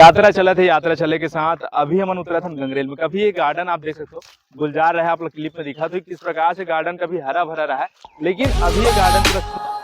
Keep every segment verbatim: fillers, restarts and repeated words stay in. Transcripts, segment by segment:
यात्रा चलत हे, यात्रा चले के साथ अभी हमन उतरत हन गंगरेल में। कभी ये गार्डन आप देख सकते हो, गुलजार रहा है, आप लोग क्लिप में दिखा तो किस प्रकार से गार्डन कभी हरा भरा रहा है, लेकिन अभी ये गार्डन पूरा,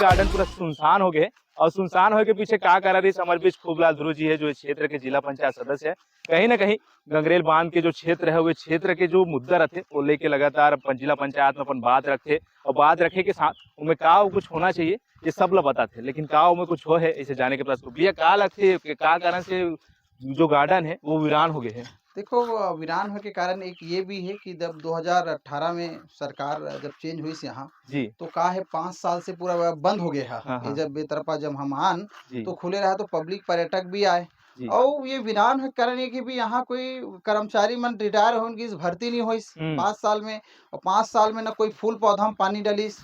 गार्डन पूरा सुनसान हो गए। और सुनसान होए के पीछे का कारण रही, हमर बीच खूबलाल ध्रुव जी है, जो इस क्षेत्र के जिला पंचायत सदस्य है। कहीं ना कहीं गंगरेल बांध के जो क्षेत्र है, वो क्षेत्र के जो मुद्दा रहते, वो लेके लगातार अपन जिला पंचायत में अपन बात रखते, और बात रखे के साथ उनमें का कुछ होना चाहिए, ये सब ला बताते। लेकिन का उनमें कुछ हो है, इसे जाने के प्रयास को। भैया, का लगते, का कारण से जो गार्डन है, वो वीरान हो गए हैं? देखो, अ, वीरान होए के कारण एक ये भी है कि जब दो हज़ार अठारह में सरकार जब चेंज हुई यहाँ, जी। तो का है, पाँच साल से पूरा बंद हो गया है। हाँ, ये हाँ। जब ये तरफा जब हम आन, जी। तो खुले रहा, तो पब्लिक पर्यटक भी आए। जी। और ये वीरान होए के कारण ये कि भी यहाँ कोई कर्मचारी मन रिटायर होन की भर्ती नहीं होइस हम्म। पाँच साल में, और पाँच साल में ना कोई फूल पौधा में पानी डालिस।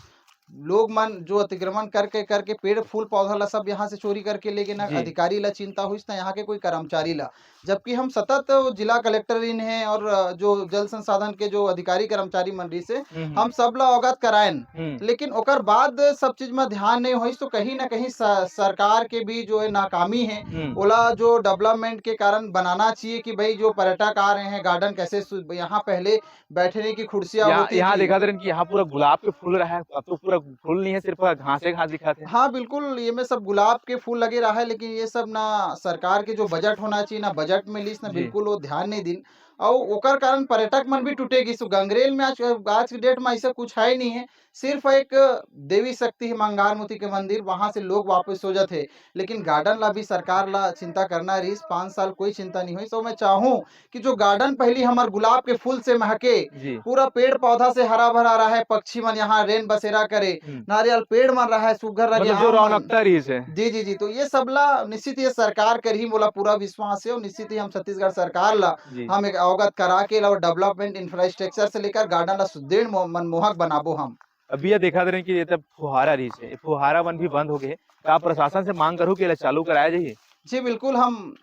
लोग मन जो अतिक्रमण करके, करके पेड़ फूल पौधा ला सब यहाँ से चोरी करके ले गे ना, जी। अधिकारी ला चिंता होइस ना यहाँ के कोई कर्मचारी ला। जबकि हम सतत वो जिला कलेक्टर इन है और, अ, जो जल संसाधन के जो अधिकारी कर्मचारी मन रहिस हे, हम्म, हम्म। हम सब ला अवगत करायन। हम्म। लेकिन ओकर बाद सब चीज में ध्यान नहीं होइस, तो कहीं ना कहीं स-, सरकार के भी जो है नाकामी है, हम्म। ओला जो डेवलपमेंट के कारण बनाना चाहिए कि भाई जो पर्यटक आ रहे हैं, गार्डन कैसे सु-, यहाँ पहले बैठने की कुर्सियां यहाँ, होती यहाँ थी। देखा था कि यहाँ पूरा गुलाब के फूल रहा है, अब तो पूरा फूल नहीं है, सिर्फ घासे घास दिखाते हैं। हाँ, बिल्कुल, ये में सब गुलाब के फूल लगे रहा है, लेकिन ये सब ना सरकार के जो बजट होना चाहिए, ना बजट में लिस, ना जी। बिल्कुल वो ध्यान नहीं दिन। और ओकर कारण पर्यटक मन भी टूटे गिस। गंगरेल में आज, आज के डेट में ऐसा कुछ है ही नहीं है, सिर्फ एक देवी शक्ति है मंगार मोती के मंदिर, वहां से लोग वापस हो जाते। लेकिन गार्डन ला भी सरकार ला चिंता करना रहिस, पाँच साल कोई चिंता नहीं हुई। तो मैं चाहूँ कि जो गार्डन पहली हमर गुलाब के फूल से महके, जी। पूरा पेड़ पौधा से हरा भरा रहा है, पक्षी मन यहाँ रेन बसेरा करे, हम्म। नारियल पेड़ मन रहा है, सुघर लगे मतलब जो आम मन। रौनकता रहिस हे। जी, जी, जी। तो ये सब ला निश्चित ये सरकार कर ही मोला पूरा विश्वास है और निश्चित ही हम छत्तीसगढ़ सरकार ला जी। हम एक अवगत करा के ला डेवलपमेंट इंफ्रास्ट्रक्चर से लेकर गार्डन ला सुदृढ़ मो-, मनमोहक बनाबो हम। अभी ये देखा दे रहे कि ये तब फुहारा रहिस हे, फुहारा मन भी बंद हो गए। का प्रशासन से मांग करूँ कि एला चालू कराया जाए? जी, बिल्कुल, हम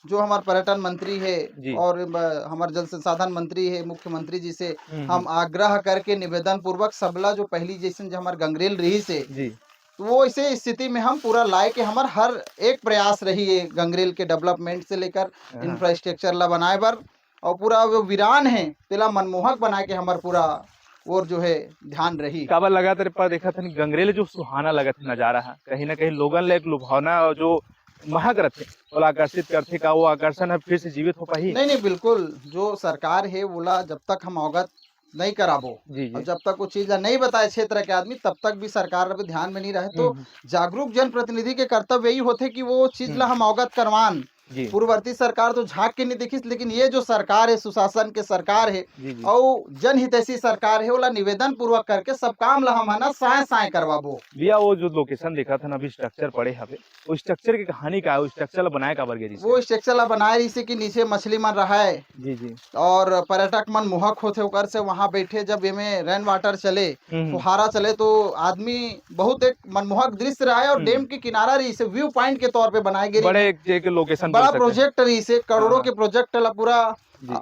जो हमार पर्यटन मंत्री है जी। और ब-, हमार जल संसाधन मंत्री है, मुख्यमंत्री जी से हम्म, हम हम्म। आग्रह करके निवेदन पूर्वक सबला जो पहली जैसन जो हमार गंगरेल रहिस हे, जी। तो वो ऐसे स्थिति में हम पूरा लाए के हमार हर एक प्रयास रही है गंगरेल के डेवलपमेंट से लेकर हाँ। इंफ्रास्ट्रक्चर ला बनाए बर और पूरा वो वीरान है, तेला मनमोहक बनाए के हमार पूरा और जो है ध्यान रही। काबर लगातार पर देखा था गंगरेल जो सुहाना लगत हे नजारा है, कहीं ना कहीं लोगन ले एक लुभावना और जो महक रथे, ओला आकर्षित करथे। का वो आकर्षण ह फिर से जीवित हो पाही? नहीं, नहीं, बिल्कुल। जो सरकार हे, वोला जब तक हम अवगत नहीं कराबो जी, जी। और जब तक वो चीज ला नहीं बताए क्षेत्र के आदमी, तब तक भी सरकार भी ध्यान में नहीं रहे। तो हम्म, हम्म। जागरूक जनप्रतिनिधि के कर्तव्य यही होथे कि वो चीज ला हम्म। हम अवगत करवान। जी। पूर्ववर्ती सरकार तो झांक के नहीं देखिस, लेकिन ये जो सरकार है, सुशासन के सरकार है जी, जी। और जनहितैषी सरकार है, ओला निवेदन पूर्वक करके सब काम ला हम है ना साय साय करवाबो। भैया, वो जो लोकेशन देखा था ना, अभी स्ट्रक्चर पड़े हवे, वो स्ट्रक्चर की कहानी का है? वो स्ट्रक्चर ला बनाए काबर गे रहिस? वो स्ट्रक्चर ला बनाए रहिस कि नीचे मछली मन रहाय जी, जी। और पर्यटक मन मोहक होथे ओकर से, वहां बैठे जब एमे रेन वाटर चले, हम्म। फुहारा चले, तो आदमी बहुत एक मनमोहक दृश्य रहा है और हम्म। डैम के किनारा रहिस, व्यू पॉइंट के तौर पे बनाए गे बड़े रहिस। एक, एक लोकेशन बड़ा बोल सकते हैं। प्रोजेक्ट रहिस, करोड़ों हाँ। के प्रोजेक्ट ला पूरा जी।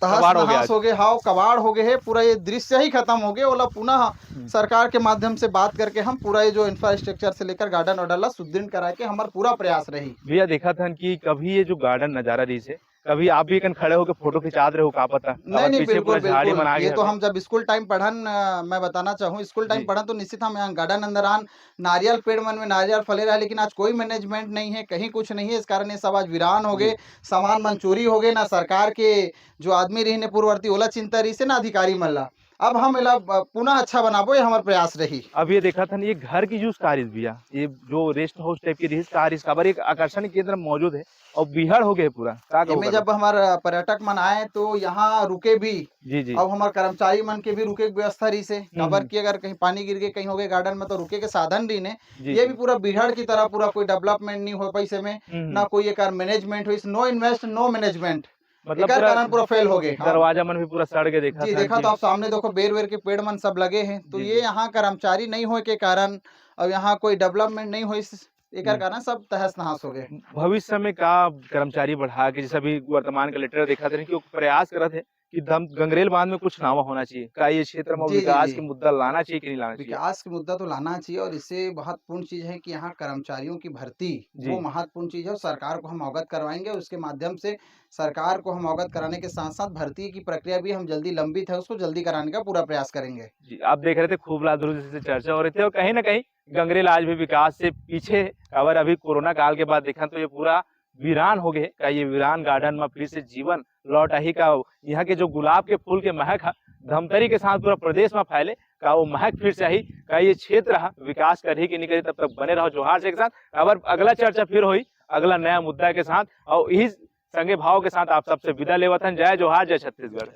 तहस कबाड़ हो गया नहस आज। हो गए, हाव कबाड़ हो गए है, पूरा ये दृश्य ही खत्म हो गए। ओला पुनः हम्म। सरकार के माध्यम से बात करके हम पूरा ये जो इंफ्रास्ट्रक्चर से लेकर गार्डन वार्डन ला सुदृढ़ कराए के हमार पूरा प्रयास रही। भैया, देखा था कि कभी ये जो गार्डन नजारा रहिस हे, कभी आप भी कन खड़े होके फोटो खिंचात रहे हो, का पता? नहीं, और नहीं, पीछे बिल्कुल, पूरा झाड़ी बिल्कुल। मन आ ये गए तो हवे। हम जब स्कूल टाइम पढ़न, अ, मैं बताना चाहूँ, स्कूल टाइम जी। पढ़न तो निश्चित हम यहाँ गार्डन अंदर आन, नारियल पेड़ मन में नारियल फले रहा, लेकिन आज कोई मैनेजमेंट नहीं है, कहीं कुछ नहीं है। इस कारण ये सब आज वीरान हो गए, जी। सामान मन चोरी हो गए, ना सरकार के जो आदमी रहिन हे पूर्ववर्ती, ओला चिंता रहिस हे, ना अधिकारी मन ला। अब हम एला, अ, पुनः अच्छा बनाबो, ये हमर प्रयास रही। अब ये देखा था ना, ये घर की use का रहिस भैया, ये जो रेस्ट हाउस टाइप की रहिस, का रहिस, काबर एक आकर्षण केंद्र मौजूद है और बिहड़ हो गए पूरा, का कहो एमे काबर? जब हमार पर्यटक मन आए तो यहाँ रुके भी, जी, जी। अब हमार कर्मचारी मन के भी रुके के व्यवस्था रहिस हे, हम्म, काबर हम्म। कि अगर कहीं पानी गिर के कहीं हो गए गार्डन में तो रुके के साधन रहिन हे। जी, ये जी। भी पूरा बिहड़ की तरह, पूरा कोई डेवलपमेंट नहीं हो पाइस एमे, हम्म, ना हम्म। कोई एकर मैनेजमेंट होइस, no invest, no management। मतलब एकर पूरा कारण पूरा फेल हो गए। हाँ। दरवाजा मन भी पूरा सड़ के देखा जी, था देखा कि तो आप सामने देखो, बेर वेर के पेड़ मन सब लगे हैं, तो जी, ये जी। यहाँ कर्मचारी नहीं होए के कारण और यहाँ कोई डेवलपमेंट नहीं होइस, एकर हम्म। कारण सब तहस नहस हो गए। भविष्य में का कर्मचारी बढ़ा के, जैसे अभी वर्तमान कलेक्टर देखा थे कि वो प्रयास करत है कि धम-, गंगरेल बांध में कुछ नवा होना चाहिए, का ये क्षेत्र में जी, जी, विकास जी। के मुद्दा लाना चाहिए कि नहीं लाना चाहिए? विकास के मुद्दा तो लाना चाहिए, और इससे बहुत महत्वपूर्ण चीज है कि यहाँ कर्मचारियों की भर्ती, जी। वो महत्वपूर्ण चीज है, और सरकार को हम अवगत करवाएंगे। उसके माध्यम से सरकार को हम अवगत कराने के साथ साथ भर्ती की प्रक्रिया भी हम जल्दी, लंबित है, उसको जल्दी कराने का पूरा प्रयास करेंगे। जी, आप देख रहे थे खूब लाल ध्रुव जी से चर्चा हो रही थी, और कहीं ना कहीं गंगरेल आज भी विकास से पीछे है। अगर अभी कोरोना काल के बाद देखा तो ये पूरा वीरान हो गए। का ये वीरान गार्डन में फिर से जीवन लौट आही? का यहाँ के जो गुलाब के फूल के महक है धमतरी के साथ पूरा प्रदेश में फैले, का वो महक फिर से आही? का ये क्षेत्र है विकास करही कि नहीं करही? तब तक बने रहो जोहार जी के साथ। अगर अगला चर्चा फिर होई अगला नया मुद्दा के साथ, और यही संगे भाव के साथ आप सबसे विदा लेवत हन। जय जोहार, जय छत्तीसगढ़।